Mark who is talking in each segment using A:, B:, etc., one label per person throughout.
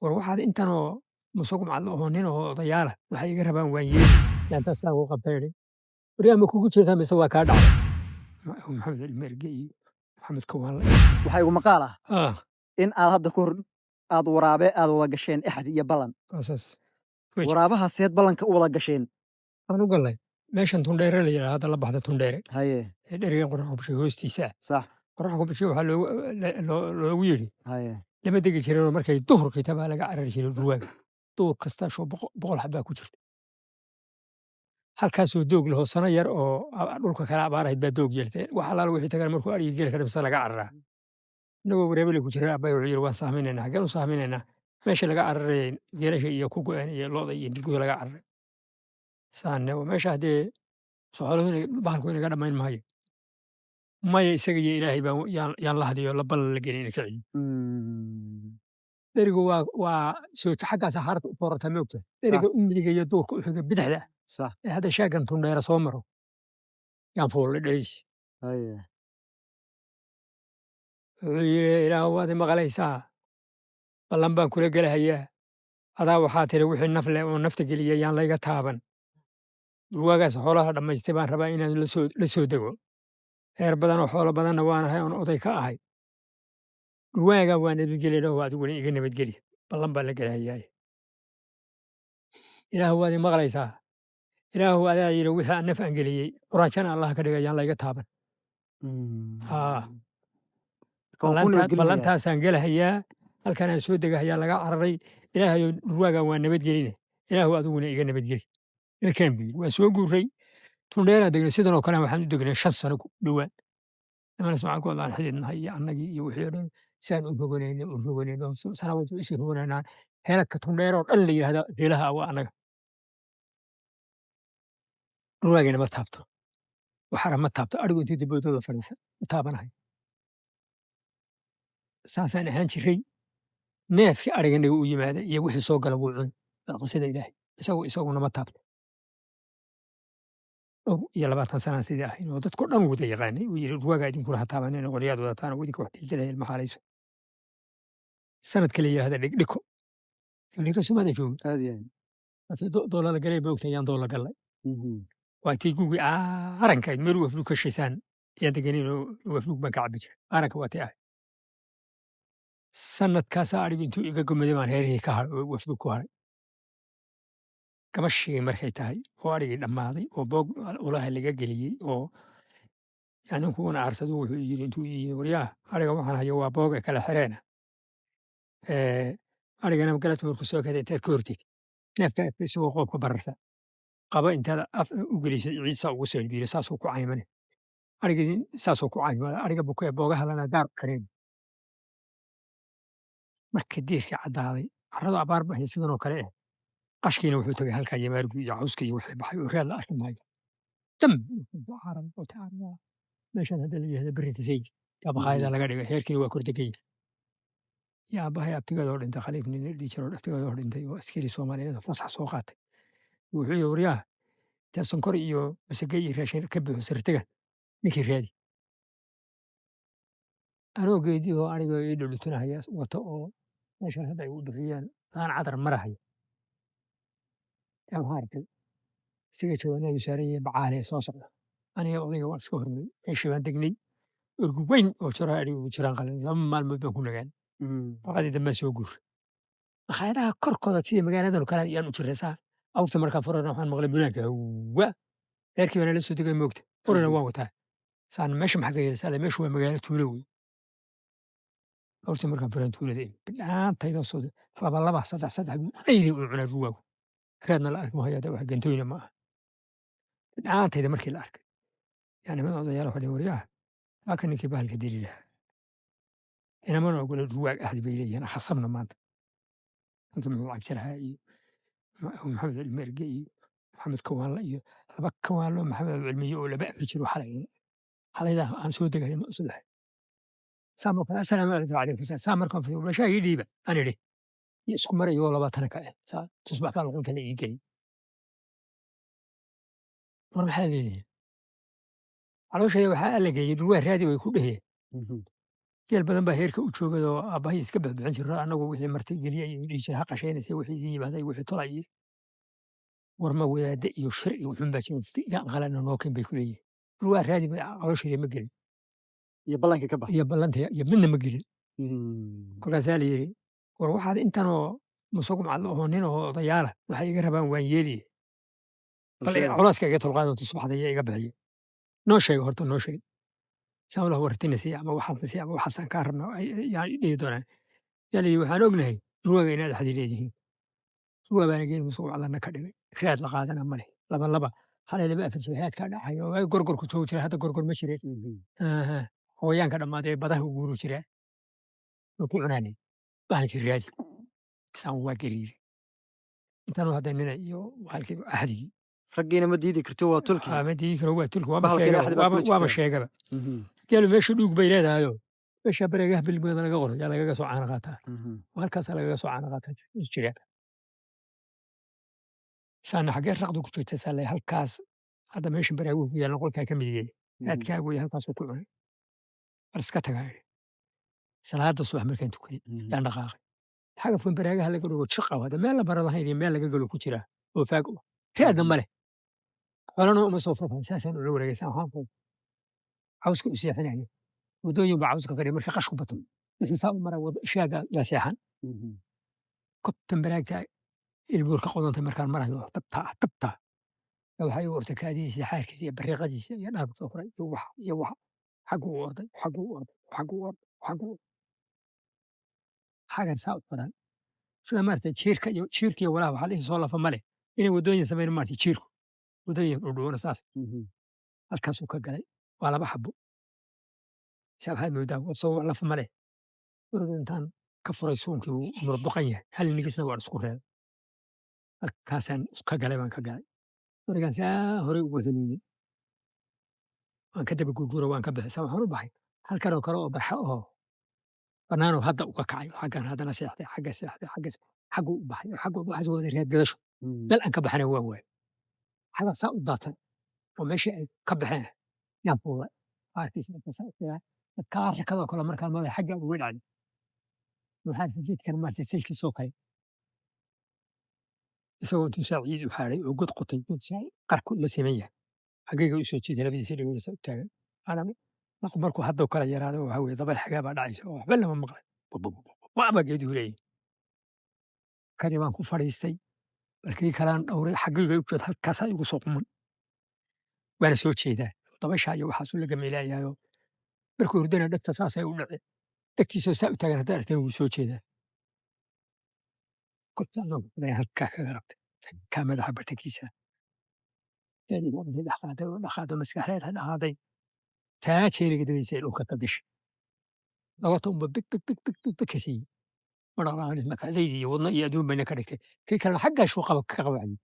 A: War waxaad intanoo musuq macadlo oo nin oo odayaala waxay iga rabaan waan yeeli. Yaan saa ugu qabtay idhi, "Waryaa, ma kugu jirtaa mise waa kaa dhacday?" Maxamed Cilmi iyo Maxamed Kawaanle.
B: Waxaa igu maqaal ah
A: ah
B: in aad hadda ka hor aad waraabe aad wada gasheen axad iyo ballan.
A: Saas way jirtaa.
B: Waraabaha seed ballanka u wada gasheen?
A: Waxaan u galnay meeshan Tundheere la yidhaahdo, hadda la baxda Tundheere ee dheriga Qorax Kubshay hoostiisa ah. Qorax Kubshay waxaa loogu yidhi lama degi jirinoo markay duhurkii tabaa laga carari jiray dhurwaaga. Duur kasta shoo 100 xabbaa ku jirta. Halkaasoo doog lahoo sano yar oo dhulka kala abaarahayd baa doog yeeltay. Wax allaala wixii tagaan markuu adhigii geela ka dhimsa laga cararaa. Innagoo wareebele ku jira, abbay wuxuu yidhi, "Waan sahminaynaa." "Xaggeen u sahminaynaa?" "Meesha laga cararayay geelasha iyo ku go'een iyo lo'da iyo nirguhu laga cararay." Saane meesha haddee xooluhu bahalku inaga dhammayn maayo. Maya, isaga iyo Ilaahay baan yaan la hadiyo la ballan la gelin ina ka celiyo. Dherigu waa soo xaggaas harta u foorartaa, ma ogtahay? Dheriga u midigaya duurka u xiga bidixda ee hadda shaaggan Tundheere soo maro. Yaan fuulay dheriis. Wuxuu yidhi, "Ilaahu waad i maqlaysaa. Ballan baan kula gelahayaa. Adaa waxaa tiri wixii naf leh oo nafta geliya yaan layga taaban. Dhurwaagaas xoolaha dhammaystay baan rabaa inaan la soo dego. Reer badan oo xoolo badanna waanahay oon oday ka ahay. Dhurwaaga waa nabadgeli, Ilaahu adiguna iga nabadgeli. Ballan baan la gelahayaa. Ilaahu waad i maqlaysaa. Ilaahu adaa yidhi wixii aan naf aan geliyey quraanjana Allah ka dhigay yaan layga taaban." Haa.
B: Marka waan kuu nabadgelinayaa.
A: Ballantaasaan gelahayaa, halkanaan soo degahayaa laga cararay. Ilaahayow, dhurwaagan waa nabadgeline. Ilaahu adiguna iga nabadgeli. Ilkaan buu yidhi. Waan soo guuray. Tundheeraan degnay, sidan oo kale waxaan u degnay 5 sano ku dhowaan. Niman Ismaaciil Good aan xididnahay iyo annagii iyo wixii oo dhan saan u roganayno sanawad isu roganaynaa. Heerka Tundheer oo dhan la yidhaahdo geelaha waa annaga. Dhurwaagina ma taabto. Waxara ma taabto. Adhigu intuu dibadooda fadhiisa ma taabanayo. Saasaan ahaan jiray. Neefkii adhiga naga u yimaada iyo wixii soo gala wuu cuni. Waa qisada Ilaahay. Isaguna ma taabto. Dhowr iyo labaatan sanaan sidii ahayn oo dadkoo dhan wada yaqaanay. Uu yidhi, "Dhurwaagaa idinkuna ha taabanina, qoryaad wadataan oo idinka wax dildilaya ilma xaalayso." Sanadka la yidhaahda dhigdhiko. Dhigdhiko sumaada joogin.
B: Aad iyo aad.
A: Markii doola la galay moogtahay yaan doola gallay. Waa tii gugii aaranka ahayd, meel wafdhug ka shishaan yaan deganin oo wafdhug baan ka cabbi jiray. Aaranka waa tii ahayd. Sanadkaasaa adhigu intuu iga gomaday baan heerihii ka haray oo wafdhug ku haray. Gabashii markay tahay oo adhigii dhammaaday oo boog ulaha laga geliyey oo yaa ninkuuna aarsado, wuxuu yidhi intuu ii yimi, "Waryaa, adhiga waxaan hayo waa boog ee kala xireena. Adhigana galabta markuu soo kaday intaad ka hortid neefka isagoo qoobka bararsan qaba intaad af u gelisay ciid saa ugu soo biiro, saasuu ku caymane. Adhigii saasuu ku caymada, adhiga bukee boogaha lana gaar xireen." Markii diirkii caddaaday, carradu abaar baxay sidan oo kale eh. Qashkiina wuxuu tagay halkaa yamaargu iyo cawska iyo wixii baxay oo raad la arki maayo. Dam meeshan hadda la yidhahdo Berrinka Zayd yaa bakhaayada laga dhigay, heerkiina waa kor degan yahay. Yaa aabbahay abtigeed oo dhintay, Khaliif nin la dhihi jiro abtigeed oo dhintay oo askari Soomaaliyeed oo fasax soo qaatay. Wuxuu yidhi, "Waryaa, intaad sonkor iyo masage iyo raashin ka buuxo sartiga ninkii raadi." Anoo geedi oo aniga ii dhudhutinahaya wato oo meeshan hadda ay u bixiyeen laan cadar marahaya. Yaa waxaan arkay isaga jawaanadu saaran yihiin bacaale soo socda. Aniga odayga waan iska hornay. Meeshii baan degnay. Orgi weyn oo jora adhiga ugu jiraan qalin 2 maalmood baan ku nagaan. Baqadii dambe soo guur. Makhaayadaha korkooda sidii magaaladan oo kale ayaan u jirray saa. Awrta markaan furana waxaan maqlay bunaanka hawwa. Reerkii baa nala soo degay, moogta. Qorina waan wataa. Saan meesha maxaa ka yeelay? Meeshu waa magaalo tuulo wey. Awrta markaan furan tuulada imi. Bidhaantaydoo soo laba laba, saddex saddex buu ayri u cunaa dhurwaagu. Raadna la arki maayo, hadda wax gantoyna ma aha. Bidhaantayda markii la arkay. Yani niman odayaal waxay dhaheen, "Waryaha, waa kan ninkii bahalka dili lahaa. Inamana ogola dhurwaag ahdi bay leeyihiin khasabna maanta." Ninka muxuu Cagjaraha iyo Maxamed Cilmi Erge iyo Maxamed Kawaanle iyo laba Kawaanlo Maxamed Cilmiye oo laba afar jiro xalay. Xalayda aan soo degayo ma subax. Saa markaan assalaamu calaykum wacalaykum salaam. Saa markaan fiiriyo meesha ii dhiiba aan idhi. Iyo isku maray oo 20 ka ah. Saa tusbax baa luqunta la ii geliyey. War maxaa leeyihiin? Calooshayda waxaa alla geeyey dhurwaa raadi way ku dheheen. Geel badan baa heerka u joogay oo aabbahay iska bixbixin jirno, annagu wixii marti geliya iyo dhihi jiray, ha qashaynaysa wixii idin yimaaday, wixii tolay iyo warma wadaadde iyo shir iyo wuxuun baa jira, yaan qalana noo keen bay ku leeyihin. Waa raadi, caloosheeda ma gelin.
B: Iyo ballankii ka bax.
A: Iyo ballanta iyo midna ma gelin. Kolkaasaa la yidhi, war waxaad intanoo musuq macadlo ahoo nin ahoo odayaala waxay iga rabaan waan yeeliye, bal culeyska iga tolqaado, tusbaxda iyo iga bixiye. Noo sheeg horta, noo sheeg saan ula wartina siiya ama waxaad na siiya ama waxaasaan kaa rabnaa yaa dhihi doonaan. Yaa la yidhi, waxaan ognahay ruwaga inaad axdi leedihiin. Ruwa baana geel musuq macdlana ka dhigay, raad la qaadana ma leh, laba laba xalay laba afar jir haadkaa dhacayo. Waagi gorgorku joogi jira, hadda gorgor ma jire. Aha, hooyaanka dhammaaday ee badaha u guuri jiraa oo ku cunaanay bahalkii raadi saan waa gariiri intaan hadda nina iyo bahalkii axdigii.
B: Raggiina ma diidi karto, waa tulkii.
A: Ma diidi karo, waa tulki, waaba
B: Bahalkiina
A: sheegaba.
B: axdi baad
A: Waaba
B: kula
A: waaba
B: jirtaa.
A: Sheegaba geelu meesha dhuug bay leedahayo, meesha bareegaha bilmooda laga qoro yaa lagaga soo caano qaataa. Halkaasaa lagaga soo caano qaataa jira. Saana xaggee raqdu ku jirta sale halkaas hadda meesha baraaguhu ku yaallan qolkaa ka mid yahay. Haadkaa wey, halkaasuu ku cunay. War iska tagaa idhi. Salaada subax markaan tukaday yaan dhaqaaqay. Xagafkan baraagaha laga dhigo jiqa, hadda meel la bara lahayn iyo meel laga galo ku jiraa oo faag u raadna ma leh. Xolana uma soo fafan, saasaan ula wareegay, saan waxaan ku cawska u seexinayo. Waddooyin baa cawska fadhiya marka qashku bato. Wixii saa u mara wado shaaga yaa seexan. Kobtan baraagta ilbuur ka qodantay markaan marayo, tabtaa tabtaa. Waxaa igu ortay kaadidiisa, xaarkiisa iyo bariiqadiisa iyo dhaabka soo furay iyo wax iyo wax. Xaggu u orday, xaggu u orday, xaggu u orday, xaggu u orday. Xagan saa u furan. Sida maaragtay jiirka iyo jiirka iyo walaha waxaa la soo lafa male. Inay waddooyin sameyn maaragtay jiirku. Waddooyin dhudhuuna saas. Halkaasuu ka galay. Waa laba xabo. Saa waxaad moodaa soo lafa male. Guriga intaan ka furay suunkii wuu murduqan yahay. Hal nigisna waan isku reebay. Halkaasaan ka galay, baan ka galay. Gurigaan saa horey ugu xiliilay. Waan ka daba gurguura, waan ka bixi. Saa waxaan u baxay halkan oo kale oo barxa oo banaanoo hadda uga kacay. Xaggan haddana seexday, xagga seexday, xagga xaggu u baxay, xaggu u baxay, wada raad gadasho. Meel aan ka baxana waan waayay. Xagaa saa u daadsan oo meeshii ay ka baxeen yaan fuulay. Qaarkiis marka saa u fiiray. Kaa rakadoo kale markaan madaxa xagga uga dhacay. Waxaan jidkan maartay salkiisoo kale. Isagoo intuu saa ciid u xaaray oo god qotay, god saa qarku la siman yahay. Xaggayga u soo jeeday, labadiisa dhagood saa u taagan. Ana naqu markuu hadda kala yaraado, waxaa weeye dabal xagaa baa dhacaysa oo waxba lama maqlay. Waa geeduhu leeyihin. Kani baan ku fadhiistay. Markii kalaan dhowray, xaggayga u jeed, halkaasaa igu soo quman. Waana soo jeedaa. Dabaysha iyo waxaasuu la gameelayaayoo. Markuu hurdana dhegta saasay u dhaceen. Dhegtiisoo saa u taagan haddaa aragteen wuu soo jeedaa. Korta anoo halkaa kaga qabtay. Kaa madaxa bartankiisa. Dhaqaaday oo dhaqaaday, maskaxdeed dhaqaaday. Taa jeeriga dabadiisa ay dhulka ka gashay. Lagata unba big big big big big big ka siiyey. Ma dhaqaaqin, makaxdaydi iyo wadno iyo adduun bayna ka dhigtay. Kii kalena xaggaa shuu qaba ka qabacay.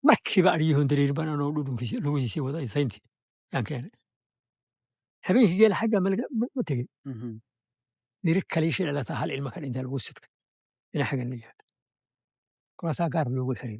A: Markiiba ariyuhun dareer baan anoo dhudhunkiisa lugihiisii wada sayntii yaan keenay. Habeenkii geela xaggaa ma laga ma tegin. Nirig kaliisha dhalata hal ilma ka dhintaa lagu sidkay. Ina xaggan la yahay. Kolkaasaa gaar loogu xiray.